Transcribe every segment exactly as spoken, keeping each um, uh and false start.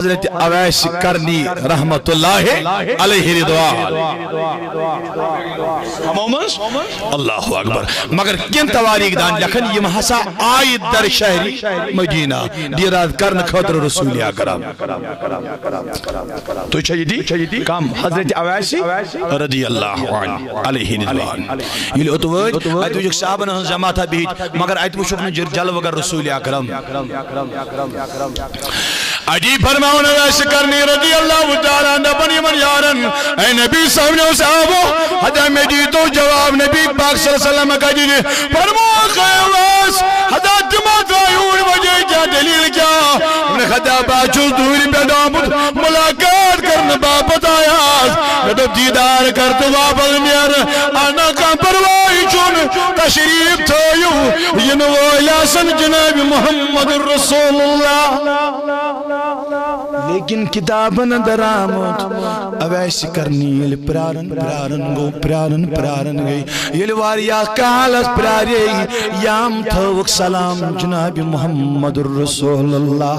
حضرت اویس کرنی رحمت اللہ علیہ رضوان۔ ہمو منٛز؟ اللہ اکبر۔ مگر کینٛہہ تواریخ دان لیکھن، یِم ہسا آیہِ در شہری مدینہ دیٖدار کرنہٕ خٲطرٕ رسول اکرم۔ تُہۍ چھا یہِ دی؟ کم؟ حضرت اویسی رضی اللہ عنہ علیہ رضوان۔ ییٚلہِ اوٚت وٲتۍ، اَتہِ وٕچھُکھ صحابن ہٕنٛز جماعتہ بِہِتھ، مگر اَتہِ وٕچھُکھ نہٕ جِر-، جلوٕ گر رسول اکرم۔ اَتی فرماوُن اویس کرنی رضی اللہ تعالیٰ عنہ، دپان یِمن یارن، اے نبی صٲبنیو صحابو، ہتا مےٚ دیٖتو جواب نبی پاک صلی اللہ علیہ وسلم کتہِ دِ؟ فرمووُکھ، اے اویس، ہتا تِمو درٛاے اوٗرۍ، وجہ کیٛاہ، دٔلیٖل کیٛاہ؟ دوٚپُن، ہتا بہٕ حظ چھُس دوٗرِ پٮ۪ٹھ آمُت، مُلاقات کرنہٕ باپتھ آیاس۔ مےٚ دوٚپ، دیٖدار کر تہٕ واپس نیر۔ اہن کانٛہہ پرواے چھُنہٕ، تشریٖف تھٲیِو، یِنہٕ وٲلۍ آسن جناب محمد رسول اللہ۔ لیکن کتابن اندر آمُت، اویس کرنی ییٚلہِ پرارن، پرارن گوٚو، پرارن، پرارن گٔے۔ ییٚلہِ واریاہ کالس پرارے، یام تھٲوُکھ سلام جناب محمد رسول اللہ۔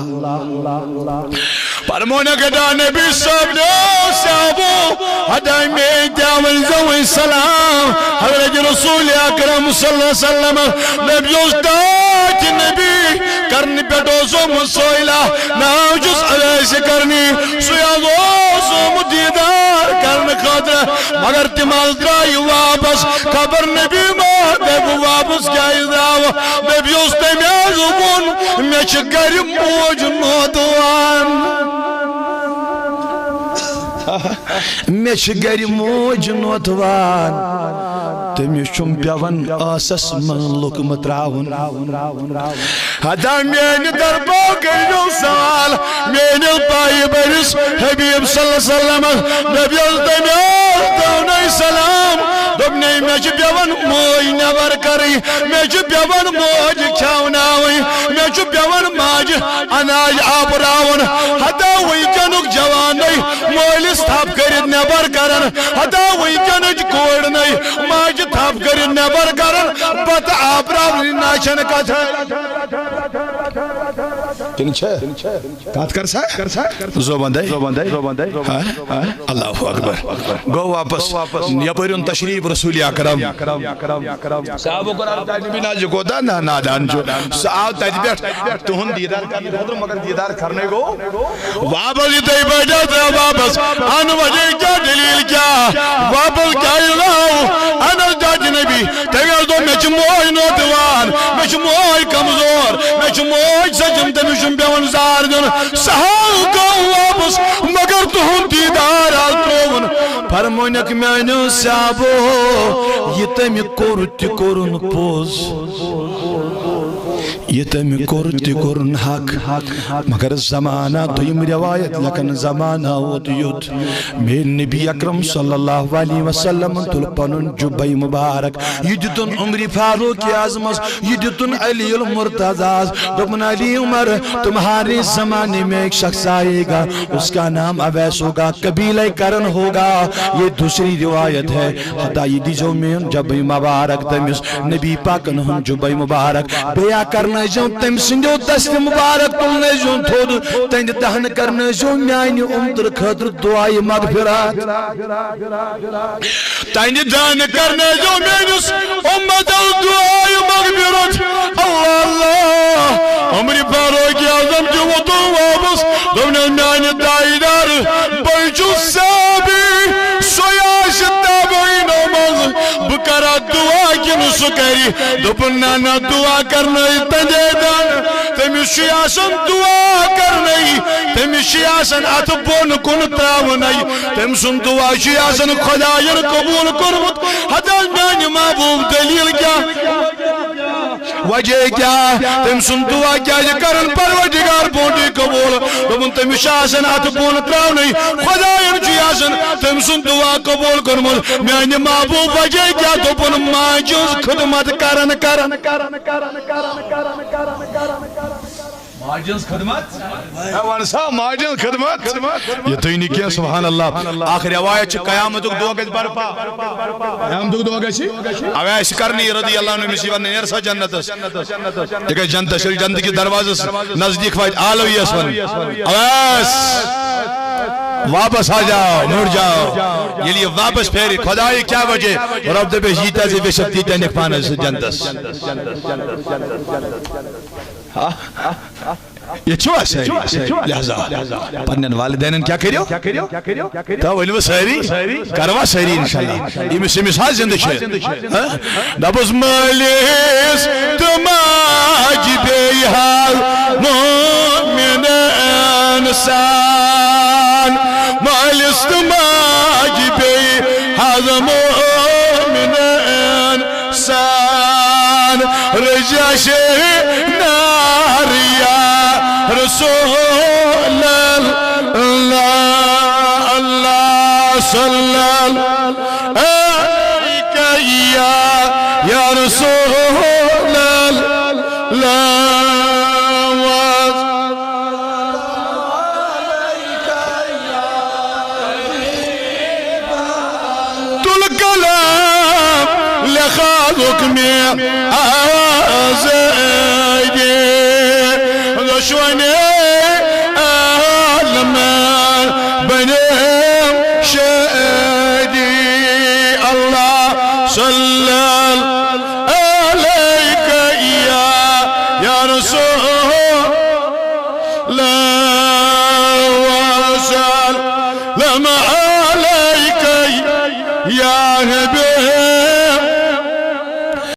فرموونکھ، ہتا نبی صٲبنیو صحابو، ہتا مے تہِ ؤنۍ زیو وۄنۍ سلام حضرت رسول اکرم صلی اللہ علیہ وسلم۔ مےٚ بیوٗٹھ تاج نبی کرنہٕ پٮ۪ٹھ اوس آمُت سُہ اِلہ، ناو چھُس اویس کرنی، سُے حظ اوس آمُت دیٖدار کرنہٕ خٲطرٕ، مگر تِم حظ درٛایہِ واپس۔ خبر نبی ما دپہِ واپس کیٛازِ درٛاوٕ؟ مےٚ بیوٗٹھ تٔمۍ حظ ووٚن، مےٚ چھِ گرِ موج نوتوان۔ مےٚ چھِ گرِ موج نوتوان، تٔمِس چھُم پٮ۪وان ٲسس منٛز لُقمہٕ ترٛاوُن۔ ہتا میٛانہِ طرفہٕ کٔرِو سوال، میٛٲنِس پایہِ بٔرِس حبیٖب صلی اللہ علیہ وسلمس۔ نبی حظ تٔمۍ حظ ترٛٲونَے سلام، دوٚپنَے، مےٚ چھِ پٮ۪وان موج نٮ۪بر کَرٕنۍ، مےٚ چھِ پٮ۪وان موج کھیٛاوناوٕنۍ، مےٚ چھُ پٮ۪وان ماجہِ اناج آپراوُن۔ ہتا وٕنکیٚنُک جوانٕے مٲلِس تھپھ کٔرِتھ نٮ۪بر کران، ہتا وٕنکیٚنٕچ کورِ نَے ماجہِ تھپھ کٔرِتھ نٮ۪بر کران، بتہٕ آپراونٕچ نہ چھَنہٕ کتھا۔ کِنہٕ چھےٚ؟ کتھ کر سا؟ زوبندے۔ ہاں؟ ہاں؟ اللہ اکبر۔ گوٚو واپس۔ یپٲرۍ اوٚن تشریف رسول اکرم۔ صحابو کوٚر عرض، نبی نہ حظ، یہِ کوٗتاہ نا-، نادان چھُ۔ سُہ آو تَتہِ پٮ۪ٹھ تُہُنٛد دیٖدار کرنہٕ خٲطرٕ، مگر دیٖدار کرنَے گوٚو۔ واپس یِتھَے پٲٹھۍ حظ درٛاو واپس۔ اَن وجہ کیٛاہ، دٔلیٖل کیٛاہ؟ واپس کیٛازِ درٛاو؟ اَن حظ دادِ نبی، تٔمۍ حظ دوٚپ، مےٚ چھِ موج نوتوان، مےٚ چھِ موج کمزور، مےٚ چھِ موج سٔجِم، تٔمِس چھُم پٮ۪وان زار دیُن۔ سُہ حظ گوٚو واپس، مگر تُہُنٛد دیٖدار حظ ترٛووُن۔ فرمٲنکھ میٛانیو صحابو، یہِ تٔمۍ کوٚر تہِ کوٚرُن پوٚز، یہِ تٔمۍ کوٚر تہِ کوٚرُن حق۔ مگر زمانہ، دوٚیِم روایت لیکھن، زمانہ ووت یُتھ، میٛٲنۍ نبی اکرم صلی اللہ علیہ وسلم تُل پنُن جُبے مبارک، یہِ دیُتُن عمر فاروق اعظمس، یہِ دیُتُن علی المرتضیٰ ہس۔ دوٚپُن، علی عمر، تمہارے زمانے میں ایک شخص آئے گا، اس کا نام اویس ہوگا، قبیلہ کرن ہوگا۔ یہ دوسری روایت ہے۔ ہتا یہِ دیٖزیو میون جُبے مبارک تٔمِس۔ نبی پاکن ہُنٛد جُبے مبارک۔ بیعت کرنٲیزیو تٔمۍ سٕنٛدیو دستِ مبارک، تُلنٲیزیون تھوٚد۔ تہنٛدِ دہنہٕ کرنٲیزیو میانہِ اُمتہٕ خٲطرٕ دُعایہِ مغفرت۔ تہنٛدِ دہنہٕ کرنٲیزیو میٲنِس اُمتس دُعایہِ مغفرت۔ اللہ، اللہ۔ عمر فاروق اعظم تہِ ووتُن واپس۔ دوٚپنس، میانہِ تاجدار، بہٕ چھُس صحابی، سُے آسہِ تابعیٖنو منٛز۔ بہٕ کرا دُعا کِنہٕ سُہ کرِ؟ دوٚپُن، نہ، نہ، دُعا کرنٲیِو تَمے دۄہ۔ تٔمِس چھُے آسان دُعا کرنٲیِتھ، تٔمِس چھُے آسان اَتھٕ بۄن کُن ترٛاوُن۔ تٔمۍ سُنٛد دُعا چھُے آسان خۄدایَن قبوٗل کوٚرمُت۔ ہتا میٛانہِ محبوٗب، دٔلیٖل کیٛاہ؟ وجہ کیٛاہ؟ تٔمۍ سُنٛد دُعا کیٛازِ کرن پروردگار بونٛٹھٕے قبوٗل؟ دوٚپُن، تٔمِس چھُ آسان اَتھٕ بۄن ترٛاونٕے، خۄدایَن چھُے آسان تٔمۍ سُنٛد دُعا قبوٗل کوٚرمُت۔ میٛانہِ محبوٗب، وجہ کیٛاہ؟ دوٚپُن، ماجہِ ہٕنٛز خدمت کرن، کرن۔ ماجہِ ہٕنٛز خدمت۔ ہے، وَن سا، ماجہِ ہٕنٛز خدمت۔ یہِ تُہۍ نہٕ کینٛہہ، سبحان اللہ۔ اکھ روایت چھِ، قیامتُک دۄہ گژھِ برپا۔ قیامتُک دۄہ گژھِ۔ اویس قرنی رضی اللہ عنہ، أمِس یی وننہٕ، "نیر سا جنتس۔" یہِ گژھِ جنتس، ییٚلہِ جنتہٕ کِس دروازس نزدیٖک واتہِ، عالویس ون، "اویس، واپس آ جاؤ، مڑ جاؤ۔" ییٚلہِ یہِ واپس پھیرِ، خداے، کیٛاہ وجہ؟ رۄب دَپٮ۪س، "ییٖتیٛاہ ژےٚ ویٚژھکھ، تیٖتیٛاہ نِکھ پانس سۭتۍ جنتس۔" ہا؟ یہِ چھُوا سٲری؟ لہذا پننٮ۪ن والدینن کیٛاہ کٔرِو؟ تو ؤنِو سٲری، کروا سٲری انشاءاللہ۔ ییٚمِس، ییٚمِس حظ زِندٕ چھِ۔ ہاں؟ دَپُس مٲلِس تہٕ ماجہِ بیٚیہِ حظ مومِن انسان۔ مٲلِس تہٕ ماجہِ بیٚیہِ حظ مومِن انسان۔ رجا شے نار یا رسول اللہ، اللہ صلی اللہ علیک یا، یا رسول اللہ۔ تُل قلم لیکھا حُکمِ آزٲدی، دۄشوٕنی عالمن بنیٚم شٲدی۔ اللہ صلی اللہ علیک یا، یا رسول اللہ، وسلم علیک یا حبیب